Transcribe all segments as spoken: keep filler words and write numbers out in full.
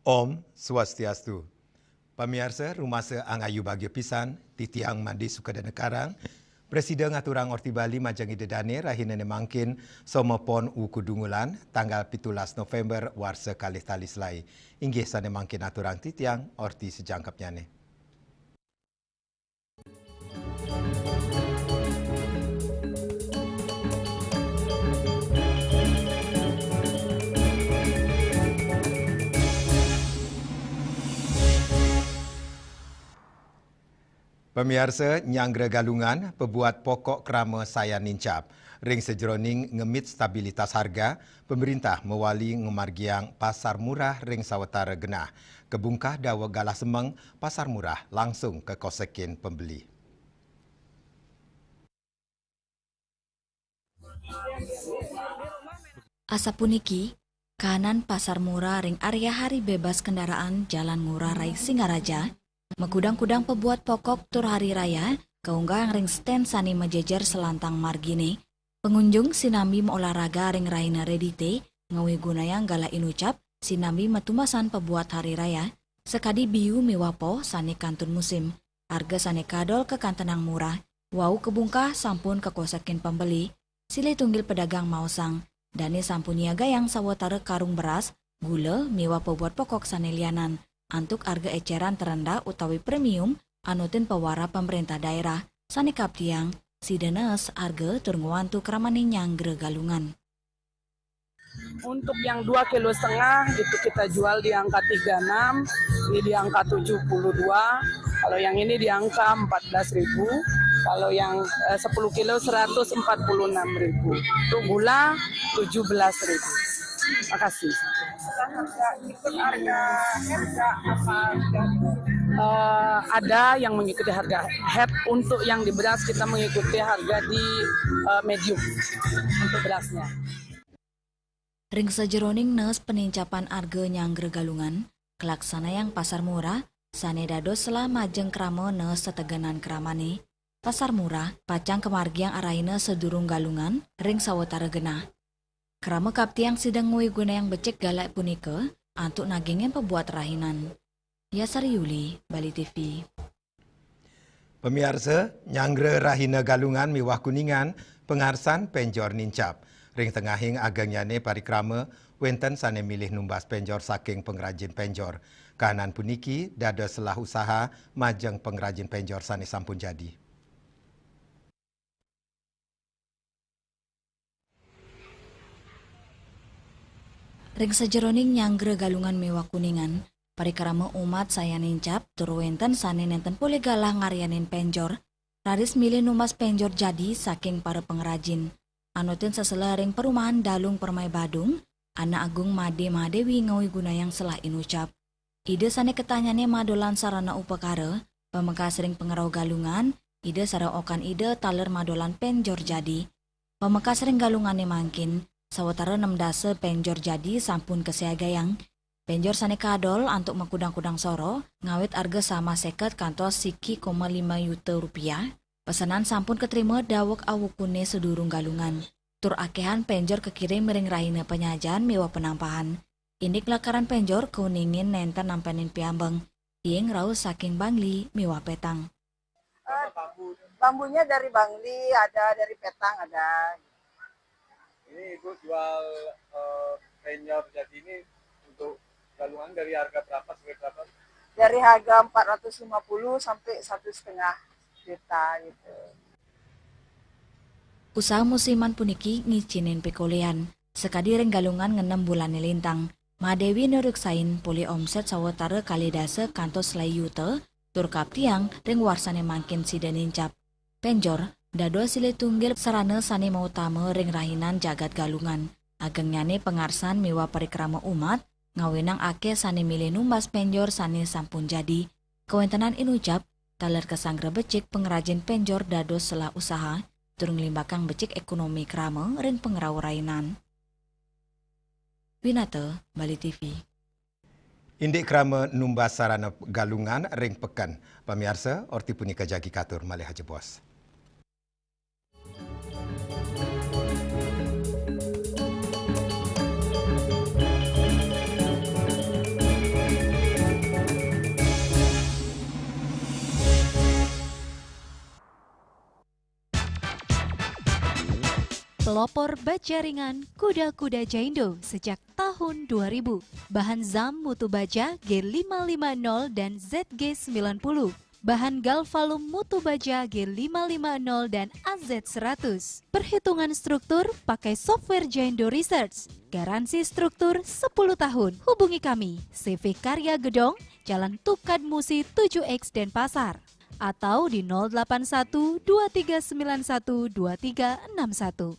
Om Swastiastu. Pamiarsa, rumasa angayu bagia pisan, titiang Made Sukadana Karang, prasida ngaturang Orti Bali majeng Ida Dane, rahinane mangkin, Soma Pon Wuku Dungulan, tanggal pitulas November warsa kalih tali selae. Inggih sane mangkin aturang titiang Orti sajangkepnyane. Pamiarsa, nyanggra Galungan, pabuat pokok krama sayan nincap. Ring sajeroning ngemit stabilitas harga, pemerintah mawali ngamargiang pasar murah ring sawatara genah. Kabungkah daweg galah semeng, pasar murah langsung kakosekin pembeli. Asapuniki, kahanan pasar murah ring area hari bebas kendaraan Jalan Ngurah Rai Singaraja, makudang-kudang pabuat pokok tur hari raya, kaunggahang ring sten sane majejer salantang margine. Pangunjung sinambi maolahraga ring rahina Redite, ngawigunayang galah inucap, sinambi matumbasan pabuat hari raya, sakadi biu miwah poh sane kantun musim. Arga sane kadol kakantenang murah, wau kabungkah sampun kakosekin pembeli. Silih tunggil pedagang maosang, dane sampun nyiagayang sawatara karung beras, gula, miwah pabuat pokok sane lianan, antuk arga eceran terendah utawi premium, anutin pawarap pemerintah daerah, sane kaptiang, sida nees arga tur ngwantu kramane nyanggra Galungan. Untuk yang dua kilo setengah itu kita jual di angka tiga enam, ini di angka tujuh puluh dua. Kalau yang ini di angka empat belas ribu, kalau yang, eh, sepuluh kilo seratus empat puluh enam ribu. Untuk gula tujuh belas ribu. Makasih. Eh, ada yang mengikuti harga head, untuk yang di beras kita mengikuti harga di, eh, medium untuk berasnya. Ring sajeroning nees panincapan arga nyanggra Galungan, kalaksanayang pasar murah, sane dados selah majeng krama nees tetegenan kramane. Pasar murah pacang kamargiang arahina sadurung Galungan ring sawatara genah. Krama kaptiang sida ngawigunayang becik galah punika antuk nagingin pabuat rahinan. Yasari Yuli, Bali T V. Pamiarsa, nyanggra rahina Galungan miwah Kuningan, pangarsan penjor nincap. Ring tengahing agengnyane parikrama, wenten sane milih numbas penjor saking pangrajin penjor. Kahanan puniki dados selah usaha majeng pangrajin penjor sane sampun jadi. Ring sajeroning nyanggra Galungan miwah Kuningan, parikrama umat sayan nincap tur wenten sane nenten polih galah ngaryanin penjor, raris milih numbas penjor jadi saking para pangrajin. Anutin sesela ring Perumahan Dalung Permai Badung, Anak Agung Made Mahadewi ngawigunayang selah inucap. Ida sane katanyane madolan sarana upakara, pamekas ring pangrauh Galungan, Ida sareng okan Ida taler madolan penjor jadi. Pamekas ring Galungane mangkin, sawatara nem dasa penjor jadi sampun kasiagayang. Penjor sane kadol antuk makudang-kudang soroh, ngawit arga samah seket kantos siki koma lima yuta rupiah, pesenan sampun katrima daweg awukune sadurung Galungan. Tur akehan penjor kakirim ring rahina panyajan miwah penampahan. Indik lakaran penjor kauningin nenten nampenin piambeng, ing rauh saking Bangli miwah Petang. Eh, bambunya dari Bangli, ada dari Petang, ada. Ini Ibu jual, eh, penjor jadi ini untuk Galungan dari harga berapa sampai berapa? Dari harga empat ratus lima puluh sampai satu setengah juta gitu. Usaha musiman puniki ngicinin pikolihan, sakadi ring Galungan ngenem bulane lintang. Madewi nureksain polih omset sawatara kalih dasa kantos selae yuta, tur kaptiang ring warsane mangkin sida nincap. Penjor dados silih tunggil sarana sane mautama ring rahinan jagat Galungan. Agengnyane pangarsan miwah parikrama umat, ngawinang akeh sane milih numbas penjor sane sampun jadi. Kawentenan inucap, taler kasanggra becik pangrajin penjor dados selah usaha, tur nglimbakang becik ekonomi krama ring pangrauh rahinan. Winata, Bali T V. Indik krama numbas sarana Galungan ring peken. Pamiarsa, orti punika jagi katur malih ajebos. Pelopor baja ringan kuda-kuda Jaindo sejak tahun dua ribu. Bahan zam mutu baja G lima lima nol dan Z G sembilan puluh. Bahan Galvalum mutu baja G lima lima nol dan A Z seratus. Perhitungan struktur pakai software Jaindo Research. Garansi struktur sepuluh tahun. Hubungi kami, C V Karya Gedong, Jalan Tukad Musi tujuh X Denpasar, atau di nol delapan satu dua tiga sembilan satu dua tiga enam satu.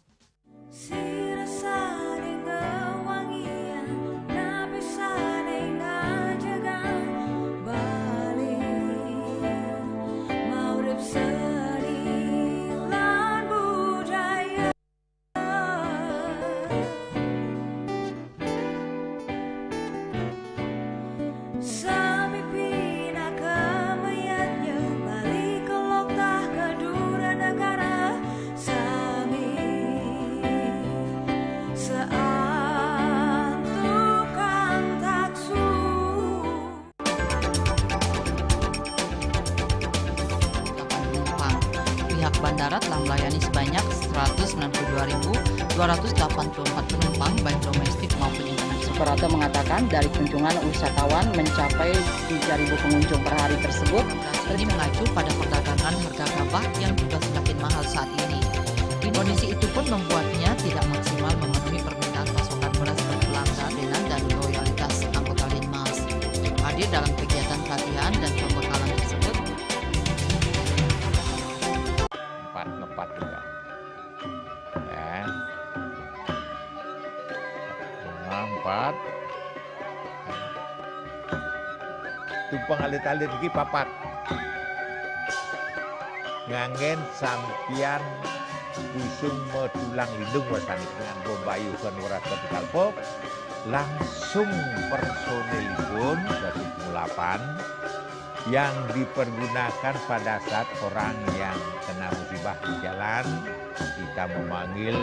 Pihak bandara telah melayani sebanyak seratus sembilan puluh dua ribu dua ratus delapan puluh empat penumpang, baik domestik maupun internasional. Suprapto mengatakan, dari kunjungan wisatawan mencapai tiga ribu pengunjung per hari tersebut. Ini mengacu pada perdagangan harga gabah yang juga semakin mahal saat ini. Kondisi itu pun membuatnya tidak maksimal memenuhi permintaan pasokan beras berkelanjutan dan loyalitas anggota Linmas. Hadir dalam kegiatan pelatihan dan pembekalan tersebut. Empat, ngepat juga. Ya. Bunga empat. Tumpeng alit-alit iki papat. Nganggen sampian usung metulang lindung wasani dengan bombayu kan weras ketika pop, langsung personilipun dari delapan yang dipergunakan pada saat orang yang kena musibah di jalan, kita memanggil.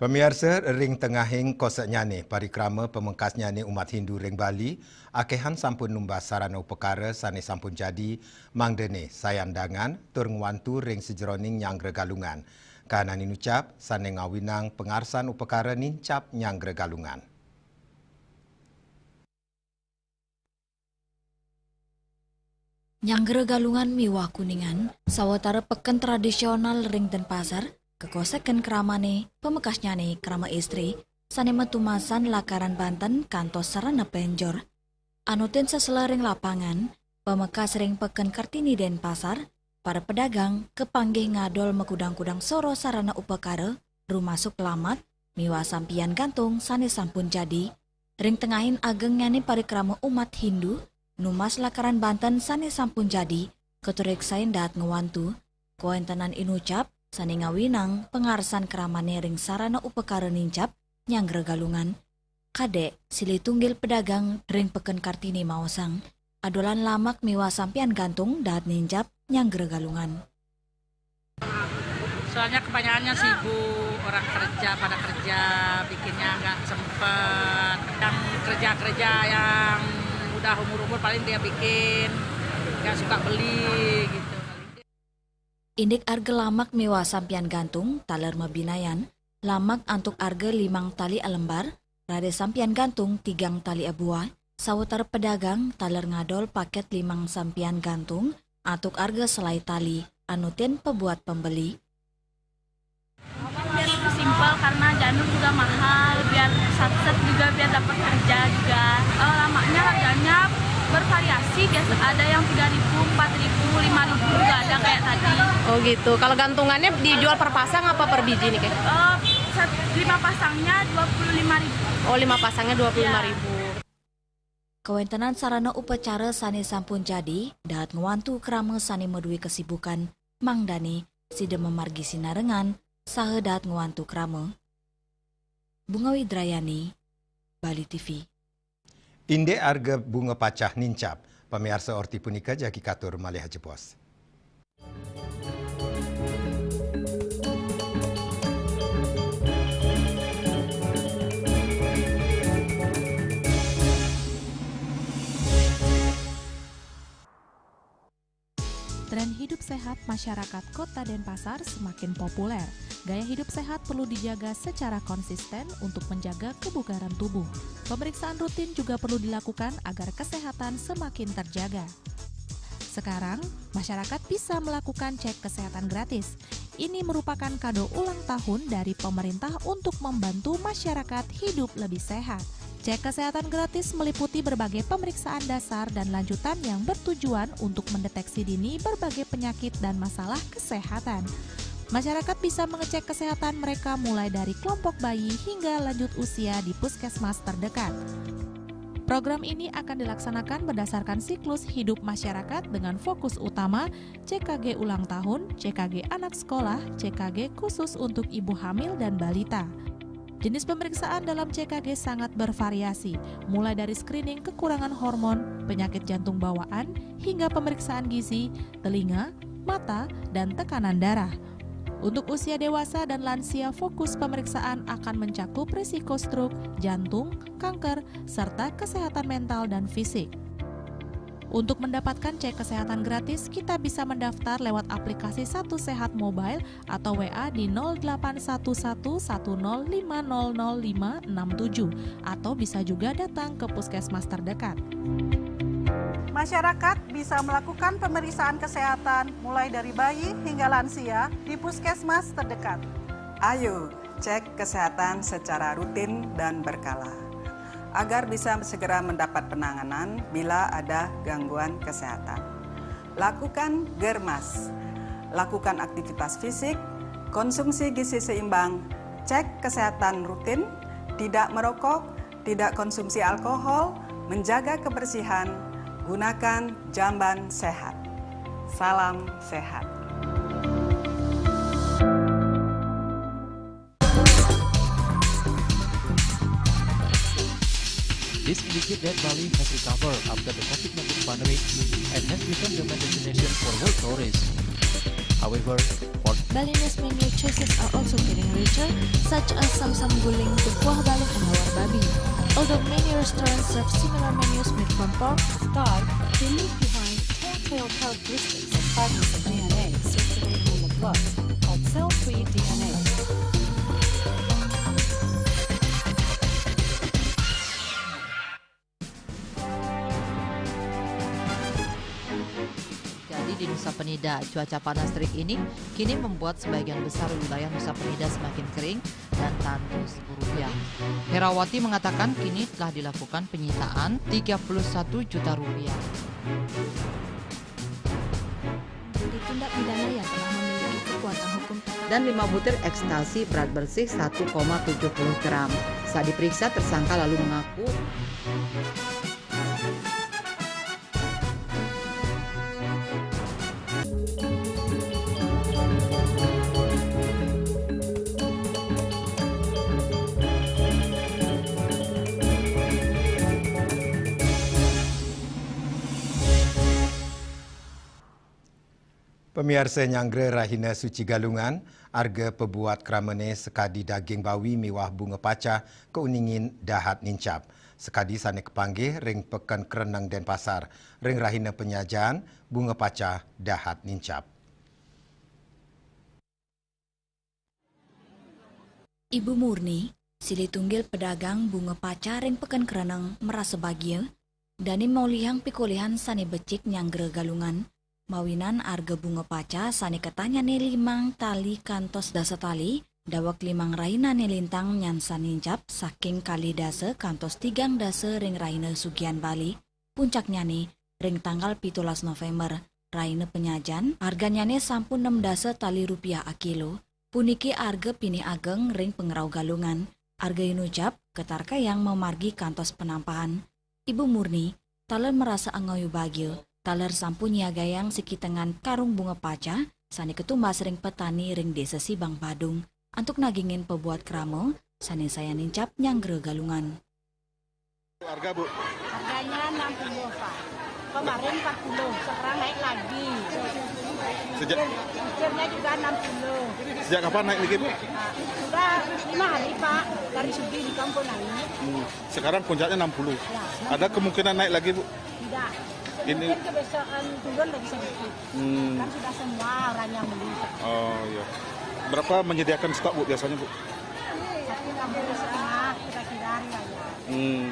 Pamiarsa, ring tengahing koseknyane parikrama pamekasnyane umat Hindu ring Bali, akehan sampun numbas sarana upakara sane sampun jagi, mangdane sayan dangan tur ngwantu ring sajeroning nyanggra Galungan. Kahanan inucap sane ngawinang pangarsan upakara nincap nyanggra Galungan. Nyanggra Galungan miwah Kuningan, sawatara peken tradisional ring Denpasar, kakoseken kramane, pamekasnyane krama istri, sane matumasan lakaran banten kantos sarana penjor. Anutin sesela ring lapangan, pamekas ring Peken Kartini Denpasar, para pedagang kapanggih ngadol makudang-kudang soroh sarana upakara, rumasuk lamak miwah sampian gantung sane sampun jagi. Ring tengahing agengnyane parikrama umat Hindu, numbas lakaran banten sane sampun jagi, katureksain dahat ngwantu. Kawentenan inucap sane ngawinang pangarsan kramane ring sarana upakara nincap nyanggra Galungan. Kadek, silih tunggil pedagang ring Peken Kartini maosang, adolan lamak miwah sampian gantung dahat nincap nyanggra Galungan. Soalnya kebanyakannya sibuk, orang kerja, pada kerja, bikinnya nggak sempet. Yang kerja-kerja yang udah umur-umur paling dia bikin, nggak suka beli gitu. Indik arga lamak miwah sampian gantung taler mabinayan, lamak antuk arga limang tali alembar, raris sampian gantung tigang tali abuah, sawatara pedagang taler ngadol paket limang sampian gantung antuk arga selai tali, anutin pabuat pembeli. Biar lebih simpel karena janur juga mahal, biar satset juga biar dapat kerja juga. Kalau lamaknya harganya bervariasi, biasa ada yang tiga ribu, empat ribu, lima ribu juga ada kayak tadi. Oh gitu. Kalau gantungannya dijual per pasang apa per biji nih, Kak? Eh, sat-, lima pasangnya dua puluh lima ribu. Oh, lima pasangnya dua puluh lima ribu. Iya. Kawentenan sarana upacara sane sampun jagi, dahat ngwantu krama sane madue kasibukan, mangdane sida mamargi sinarengan, saha dahat ngwantu krama. Bunga Widrayani, Bali T V. Indik arga bunga pacah nincap, pamiarsa, orti punika jagi katur malih ajebos. Hidup sehat masyarakat Kota Denpasar semakin populer. Gaya hidup sehat perlu dijaga secara konsisten untuk menjaga kebugaran tubuh. Pemeriksaan rutin juga perlu dilakukan agar kesehatan semakin terjaga. Sekarang, masyarakat bisa melakukan cek kesehatan gratis. Ini merupakan kado ulang tahun dari pemerintah untuk membantu masyarakat hidup lebih sehat. Cek kesehatan gratis meliputi berbagai pemeriksaan dasar dan lanjutan yang bertujuan untuk mendeteksi dini berbagai penyakit dan masalah kesehatan. Masyarakat bisa mengecek kesehatan mereka mulai dari kelompok bayi hingga lanjut usia di puskesmas terdekat. Program ini akan dilaksanakan berdasarkan siklus hidup masyarakat dengan fokus utama C K G ulang tahun, C K G anak sekolah, C K G khusus untuk ibu hamil dan balita. Jenis pemeriksaan dalam C K G sangat bervariasi, mulai dari screening kekurangan hormon, penyakit jantung bawaan, hingga pemeriksaan gizi, telinga, mata, dan tekanan darah. Untuk usia dewasa dan lansia, fokus pemeriksaan akan mencakup risiko stroke, jantung, kanker, serta kesehatan mental dan fisik. Untuk mendapatkan cek kesehatan gratis, kita bisa mendaftar lewat aplikasi Satu Sehat Mobile atau W A di nol delapan satu satu satu nol lima nol nol lima enam tujuh, atau bisa juga datang ke puskesmas terdekat. Masyarakat bisa melakukan pemeriksaan kesehatan mulai dari bayi hingga lansia di puskesmas terdekat. Ayo, cek kesehatan secara rutin dan berkala, agar bisa segera mendapat penanganan bila ada gangguan kesehatan. Lakukan germas, lakukan aktivitas fisik, konsumsi gizi seimbang, cek kesehatan rutin, tidak merokok, tidak konsumsi alkohol, menjaga kebersihan, gunakan jamban sehat. Salam sehat. This indicates that Bali has recovered after the COVID nineteen pandemic and has become the main destination for world tourists. However, for Balinese menu choices are also getting richer, such as samsam guling, kuah balung, and lawar babi. Although many restaurants serve similar menus made from pork, Sky, they leave behind telltale characteristics of fragments of D N A circulating in the blood, called cell-free D N A. Jadi di Nusa Penida, cuaca panas terik ini kini membuat sebagian besar wilayah Nusa Penida semakin kering dan tandus. Rupiah. Herawati mengatakan kini telah dilakukan penyitaan tiga puluh satu juta rupiah. Menjadi tindak pidana yang telah memiliki kekuatan hukum tetap. Dan lima butir ekstasi berat bersih satu koma tujuh puluh gram. Saat diperiksa, tersangka lalu mengaku. Pamiarsa, nyanggra Rahina Suci Galungan, arga pabuat kramane sakadi daging bawi miwah bunga paca kauningin dahat nincap. Sakadi sane kapanggih ring Peken Kreneng Denpasar, ring rahina panyajian, bunga paca dahat nincap. Ibu Murni, silih tunggil pedagang bunga paca ring Peken Kreneng, marasa bagia, dane molihang pikolihan sane becik nyanggra Galungan, mawinan arga bunga paca sane katannyane limang tali kantos dasa tali, daweg limang rahinane lintang nyansan nincap saking kalih dasa kantos tigang dasa ring rahina Sugihan Bali, puncaknyane ring tanggal pitulas November, rahina panyajian, arganyane sampun nem dasa tali rupiah akilo, puniki arga pinih ageng ring pangrauh Galungan, arga inucap katarkayang mamargi kantos panampahan. Ibu Murni taler marasa angayu bagia, taler sampun nyiagayang sikitengan karung bunga paca sane katumbas ring petani ring Desa Sibang Badung, antuk nagingin pabuat krama sane sayan nincap nyanggra Galungan. Harga, Bu? Harganya enam puluh, Pak. Kemarin empat puluh, sekarang naik lagi. Sejak Kecilnya juga enam puluh. Sejak kapan naik niki, Bu? Nah, sudah lima hari, Pak, dari Sugi di kampung naik. Hmm, sekarang puncaknya enam puluh. Ya, enam puluh. Ada kemungkinan naik lagi, Bu? Tidak. Ini mungkin kebiasaan turun lagi sedikit. Hmm. Kan sudah semua orang yang beli. Oh, iya. Berapa menyediakan stok, Bu, biasanya, Bu? Satu kampung setengah, kira-kira hari raya. Hmm.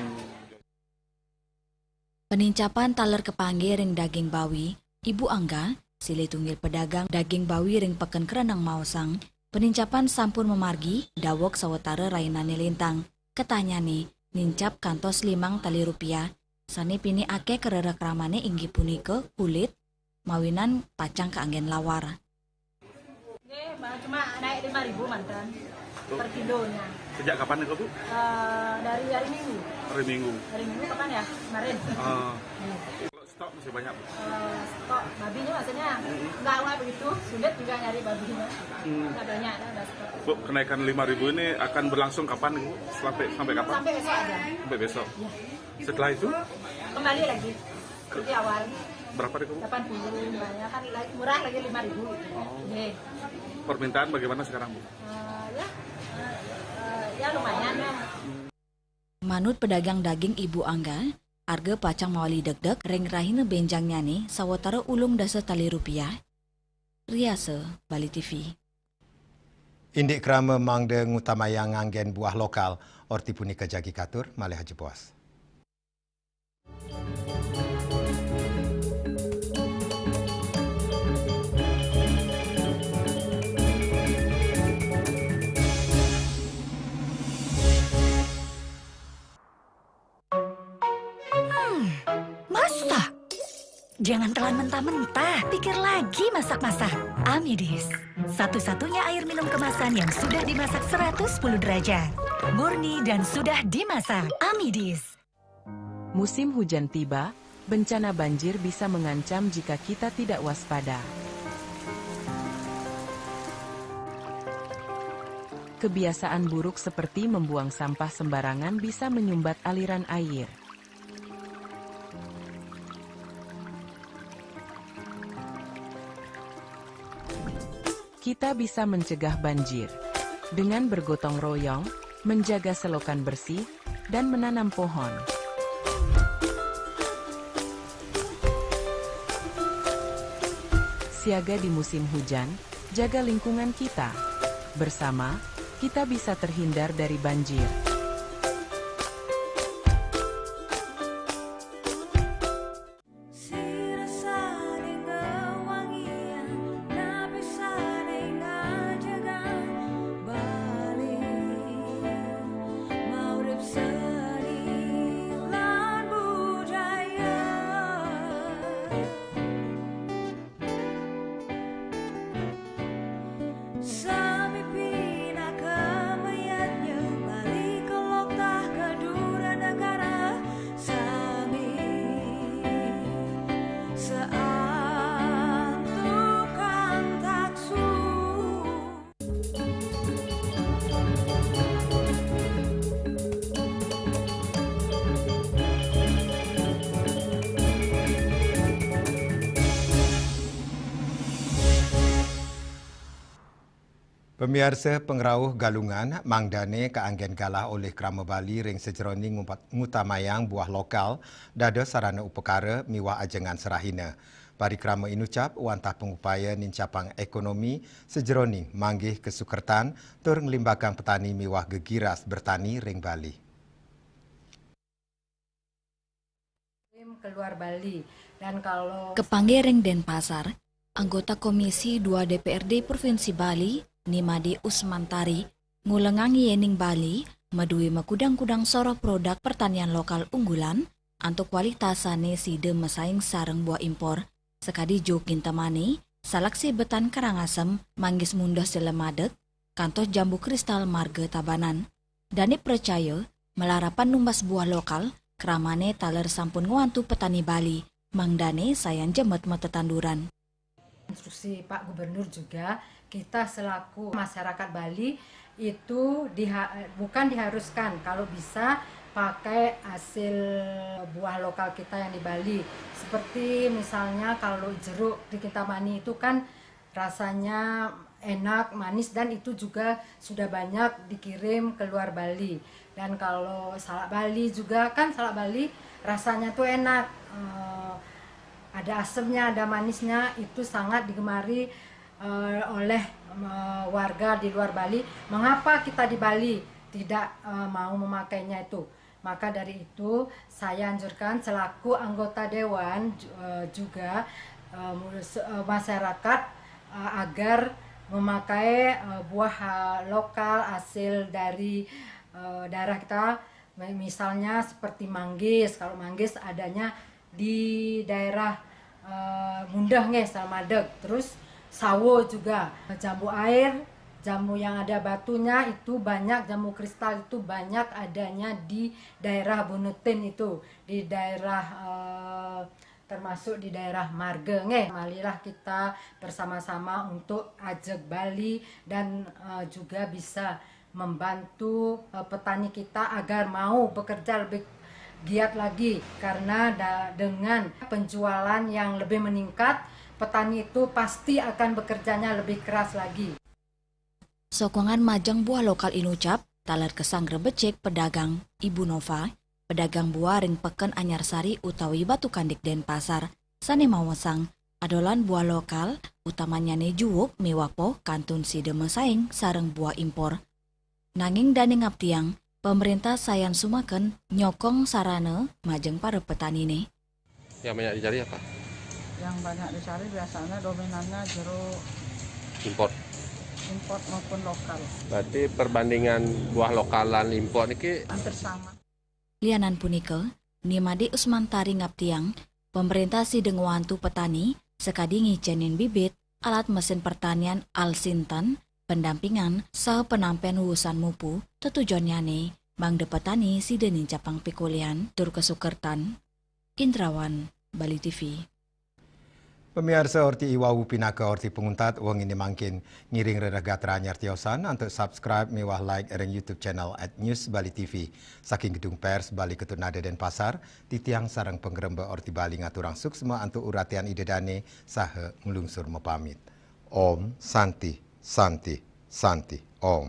Penincapan taler kepanggih ring daging bawi, Ibu Angga, silih tunggil pedagang daging bawi ring Peken Kereneng maosang, penincapan sampun mamargi daweg sawatara rahinane lintang. Ketahnyane, nincap kantos limang tali rupiah, sane pinih akeh karereh kramane inggih punika kulit, mawinan pacang kaanggen lawar. Nggih, Mbak, cuma naik lima ribu manten per kilonya. Sejak kapan itu, Bu? Eh, dari hari Minggu. Hari Minggu. Hari Minggu kapan ya? Kemarin. Ah. Nggih. Kalau stok masih banyak, Bu? Eh, stok babinya maksudnya nggak awal begitu, sulit juga nyari babinya. Hmm. Nggak banyak, ada stok. Bu, kenaikan lima ribu ini akan berlangsung kapan, Bu? Sampai, sampai kapan? Sampai besok aja. Sampai besok. Iya. Setelah itu? Kembali lagi. Seperti awal. Berapa itu, Bu? Delapan puluh, ya kan lagi murah lagi lima ribu. Oh. Nggih. Permintaan bagaimana sekarang, Bu? Eh, ya, eh, eh, ya lumayan ya. Manut pedagang daging Ibu Angga, arga pacang mawali degdeg ring rahina benjangnyane sawatara ulung dasa tali rupiah. Riasa, Bali T V. Indik krama mangda ngutamayang nganggen buah lokal, orti punika jagi katur, malih aja puas. Hmm, masak. Jangan telan mentah-mentah, pikir lagi masak-masak. Amidis, satu-satunya air minum kemasan yang sudah dimasak seratus sepuluh derajat. Murni dan sudah dimasak. Amidis. Musim hujan tiba, bencana banjir bisa mengancam jika kita tidak waspada. Kebiasaan buruk seperti membuang sampah sembarangan bisa menyumbat aliran air. Kita bisa mencegah banjir dengan bergotong royong, menjaga selokan bersih, dan menanam pohon. Siaga di musim hujan, jaga lingkungan kita. Bersama, kita bisa terhindar dari banjir. Sami pinaka mayadnya Bali kelok tah ka dura negara, sami saantukan taksu. Pamiarsa pangrauh Galungan, mangdane kaanggen galah olih krama Bali ring sajeroning ngumpat-, ngutamayang buah lokal, dados sarana upakara miwah ajengan serahina. Parikrama inucap wantah pangupaya nincapang ekonomi sajeroning manggih kasukertan tur nglimbakang petani miwah gegiras bertani ring Bali. Keluar Bali. Dan kalau kapanggih ring Denpasar, anggota Komisi dua D P R D Provinsi Bali, Nimade Usmantari, ngulengang yening Bali madue makudang-kudang soroh produk pertanian lokal unggulan antuk kualitas sane sida masaing sareng buah impor. Sakadi jo kintamani, salaksih betan Karangasem, manggis munduh sela madeg, kantos jambu kristal marga Tabanan. Dane pracaya, malarapan numbas buah lokal, kramane taler sampun ngwantu petani Bali, mangdane sayan jemet matetanduran. Instruksi Pak Gubernur juga, kita selaku masyarakat Bali itu diha-, bukan diharuskan, kalau bisa pakai hasil buah lokal kita yang di Bali. Seperti misalnya kalau jeruk di Kintamani itu kan rasanya enak, manis, dan itu juga sudah banyak dikirim ke luar Bali. Dan kalau salak Bali juga kan, salak Bali rasanya tuh enak. Eh, Ada asemnya, ada manisnya, itu sangat digemari eh, oleh eh, warga di luar Bali. Mengapa kita di Bali tidak eh, mau memakainya itu? Maka dari itu, saya anjurkan selaku anggota dewan ju- eh, juga eh, mu- se- eh, masyarakat eh, agar memakai eh, buah eh, lokal hasil dari eh, daerah kita. Mi- misalnya seperti manggis. Kalau manggis adanya di daerah eh, Mundeh nggih, Salmadeg. Terus sawo juga, jambu air, jambu yang ada batunya itu banyak, jambu kristal itu banyak adanya di daerah Bunutin itu, di daerah eh, termasuk di daerah Marga nggih. Marilah kita bersama-sama untuk ajeg Bali dan eh, juga bisa membantu eh, petani kita agar mau bekerja lebih giat lagi, karena da- dengan penjualan yang lebih meningkat, petani itu pasti akan bekerjanya lebih keras lagi. Sokongan majeng buah lokal inucap taler kesang rebecik pedagang Ibu Nova, pedagang buah ring Peken Anyar Sari utawi Batu Kandik Denpasar, sane mawesang adolan buah lokal, utamanyane juwuk miwah poh kantun sida masaing sareng buah impor. Nanging dane ngaptiang, pemerintah sayan sumaken nyokong sarana majeng para petanine. Yang banyak dicari apa? Yang banyak dicari biasanya dominannya jeruk Impor. Impor maupun lokal. Berarti perbandingan buah lokal lan impor niki hampir sama. Lianan punika, Ni Made Usmantari ngaptiang, pemerintah sida ngwantu petani sakadi ngicenin bibit, alat mesin pertanian alsintan, pendampingan, saha penampen wusan mupu, tetujonnyane mangda petani sida nincapang pikulihan tur kasukertan. Indrawan, Bali T V. Pamiarsa, orti iwau pinaka orti panguntat wengine mangkin. Ngiring rereh gatra anyar tiosan antuk subscribe miwah like ring YouTube channel at News Bali T V. Saking Gedung Pers Bali Ketut Nada Denpasar, titiang sareng pangremba Orti Bali ngaturang suksma antuk uratian Ida Dane saha nglungsur mapamit. Om Santi, Santi, Santi, Om.